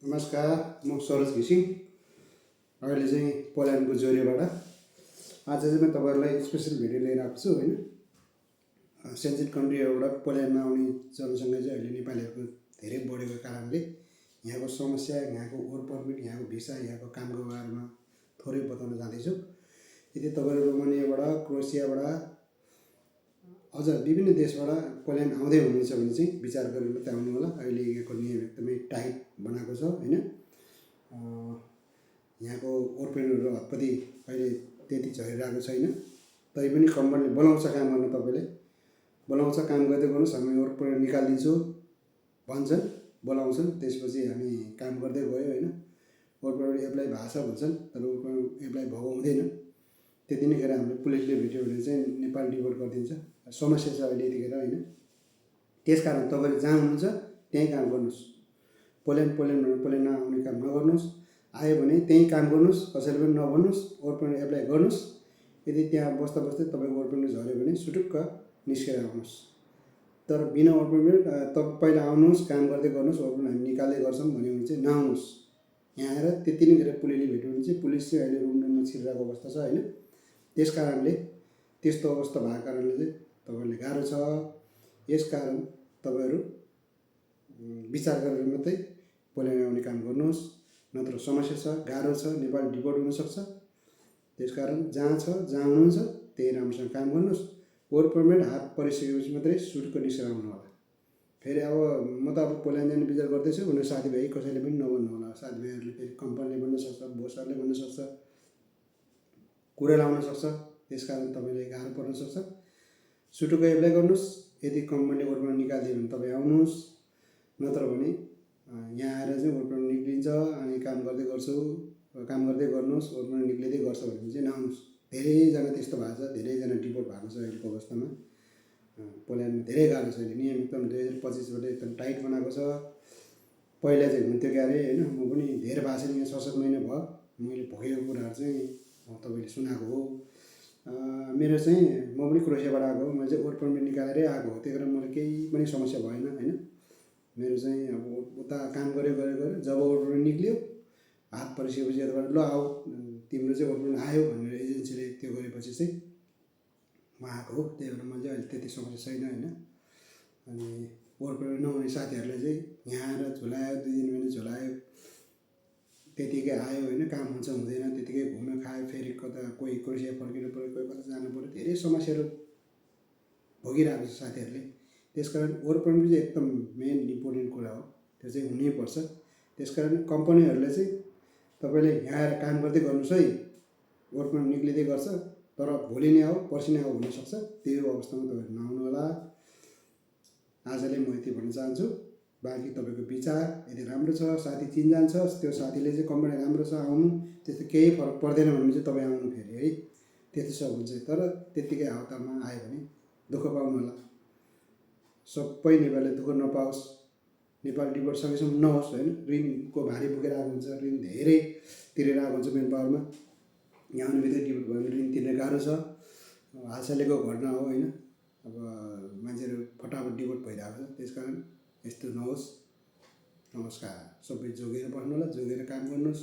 नमस्कार, म सरोज घिसिङ। अहिले चाहिँ पोल्यान्डको जोरेबाट आज चाहिँ म तपाईँहरूलाई स्पेसल भिडियो लिएर आएको छु होइन। सेन्जेन कन्ट्रीबाट पोल्यान्डमा आउने जनसङ्ख्या चाहिँ अहिले नेपालीहरूको धेरै बढेको कारणले यहाँको समस्या, यहाँको वर्क पर्मिट, यहाँको भिसा, यहाँको कामको बारेमा थोरै बताउन जाँदैछु। यदि तपाईँहरू रोमानियाबाट, क्रोएसियाबाट, अझ विभिन्न देशबाट पोल्यान्ड आउँदै हुनुहुन्छ भने चाहिँ विचार गरेर मात्रै आउनु होला। अहिले यहाँको नियम एकदमै टाइट बनाएको छ होइन। यहाँको वर्क पर्मिटहरू हतपति अहिले त्यति झरिरहेको छैन। तैपनि कम्पनीले बोलाउँछ काम गर्न, तपाईँले बोलाउँछ काम गर्दै गर्नुहोस्, हामी वर्क पर्मिट निकालिदिन्छु भन्छन्, बोलाउँछन्। त्यसपछि हामी काम गर्दै गयो होइन। वर्क पर्मिट एप्लाई भएको छ भन्छन्, तर वर्क पर्मिट एप्लाई भएको हुँदैन। त्यति नै गरेर हामीले पुलिसले भेट्यो भने चाहिँ नेपाल डिपोर्ट गरिदिन्छ। समस्या छ अहिले यतिखेर होइन। त्यसकारण तपाईँले जहाँ हुनुहुन्छ त्यहीँ काम गर्नुहोस्। पोल्यान्डमा आउने काम नगर्नुहोस्। आयो भने त्यहीँ काम गर्नुहोस्, कसैले पनि नभन्नुहोस्, वर्क पर्मिट एप्लाई गर्नुहोस्। यदि त्यहाँ बस्दा बस्दै तपाईँको वर्क पर्मिट झऱ्यो भने सुटुक्क निस्केर आउनुहोस्। तर बिना वर्क पर्मिट तपाईँ पहिला आउनुहोस्, काम गर्दै गर्नुहोस्, वर्क पर्मिट हामी निकाल्दै गर्छौँ भन्यो भने चाहिँ नआउनुहोस्। यहाँ आएर त्यति नै गरेर पुलिसले भेट्यो भने चाहिँ पुलिस चाहिँ अहिले रुममा छिरिरहेको अवस्था छ होइन। त्यस कारणले त्यस्तो अवस्था भएको कारणले चाहिँ तपाईँहरूले गाह्रो छ। यसकारण तपाईँहरू विचार गरेर मात्रै पोल्यान्ड आउने काम गर्नुहोस्, नत्र समस्या छ, गाह्रो छ, नेपाल डिपोर्ट हुनसक्छ। त्यसकारण जहाँ छ, जहाँ हुनुहुन्छ त्यही राम्रोसँग काम गर्नुहोस्। वर्क पर्मिट हात परिसकेपछि मात्रै सुटको निस्केर आउनु होला। फेरि अब म त अब पोल्यान्ड जाने विचार गर्दैछु भनेर साथीभाइ कसैले पनि नभन्नु होला। साथीभाइहरूले फेरि कम्पनीले भन्न सक्छ, बोसहरूले भन्न सक्छ, कुरा लाउन सक्छ। त्यसकारण तपाईँले गाह्रो पर्न सक्छ। सुटुको एप्लाई गर्नुहोस्। यदि कम्पनीले वर्क पर्मिट निकालिदियो भने तपाईँ आउनुहोस्, नत्र भने यहाँ आएर चाहिँ वर्क पर्मिट निक्लिन्छ, अनि काम गर्दै गर्नुहोस्, वर्क पर्मिट निक्लिँदै गर्छ भने चाहिँ नआउनुहोस्। धेरैजना त्यस्तो भएको छ, धेरैजना डिपोर्ट भएको छ अहिलेको अवस्थामा। पोल्यान्डमा धेरै गाह्रो छ। अहिले नियम एकदम 2025बाट एकदम टाइट बनाएको छ। पहिला चाहिँ हुन्थ्यो क्यारे होइन। म पनि धेरै भएको छैन, यहाँ 6-7 महिना भयो मैले भोगेको कुराहरू चाहिँ तपाईँले सुनाएको हो। मेरो चाहिँ म पनि क्रोएसियाबाट आएको हो। मैले चाहिँ वर्क पर्मिट निकालेरै आएको हो। त्यही कारण मलाई केही पनि समस्या भएन होइन। मेरो चाहिँ अब उता काम गऱ्यो जब वर्क पर्मिट निक्ल्यो, हात परिसकेपछि यताबाट ल आऊ तिम्रो चाहिँ वर्क पर्मिट आयो भनेर एजेन्सीले त्यो गरेपछि चाहिँ म आएको हो। त्यही भएर मैले अहिले त्यति समस्या छैन होइन। अनि वर्क पर्मिट नहुने साथीहरूलाई चाहिँ यहाँ आएर झुलायो, 2 दिन भने झुलायो, त्यतिकै आयो होइन। काम हुन्छ हुँदैन, त्यतिकै घुम्यो खायो, फेरि कता कोही क्रोएसिया फर्किनु पऱ्यो, कोही कता जानु पऱ्यो, धेरै समस्याहरू भोगिरहेको छ साथीहरूले। त्यसकारण वर्क पर्मिट चाहिँ एकदम मेन इम्पोर्टेन्ट कुरा हो, त्यो चाहिँ हुनैपर्छ। त्यसकारण कम्पनीहरूले चाहिँ तपाईँले यहाँ आएर काम गर्दै गर्नुहोस् है, वर्क पर्मिट निक्लिँदै गर्छ, तर भोलि नै आऊ पर्सि नै आऊ हुनसक्छ। त्यो अवस्थामा तपाईँहरू नआउनु होला। आजले म यति भन्न चाहन्छु। बाँकी तपाईँको विचार यदि राम्रो छ, साथी चिनजान छ, त्यो साथीले चाहिँ कम्पनी राम्रो छ आउनु, त्यस्तो केही फरक पर्दैन भने चाहिँ तपाईँ आउनु फेरि है। त्यति सब हुन्छ। तर त्यत्तिकै हतारमा आयो भने दुःख पाउनु होला। सबै नेपालीले दुःख नपाओस्, नेपाल डिपोर्ट सकेसम्म नहोस् होइन। ऋणको भारी बोकेर आएको हुन्छ, ऋण धेरै तिरेर आएको हुन्छ मेन पावरमा। यहाँ आउने बित्तिकै डिपोर्ट भयो भने ऋण तिर्न गाह्रो छ। हालसालैको घटना हो होइन। अब मान्छेहरू फटाफट डिपोर्ट भइरहेको छ। त्यसकारण यस्तो नहोस्। नमस्कार। सबै जोगेर बस्नु होला, जोगेर काम गर्नुहोस्।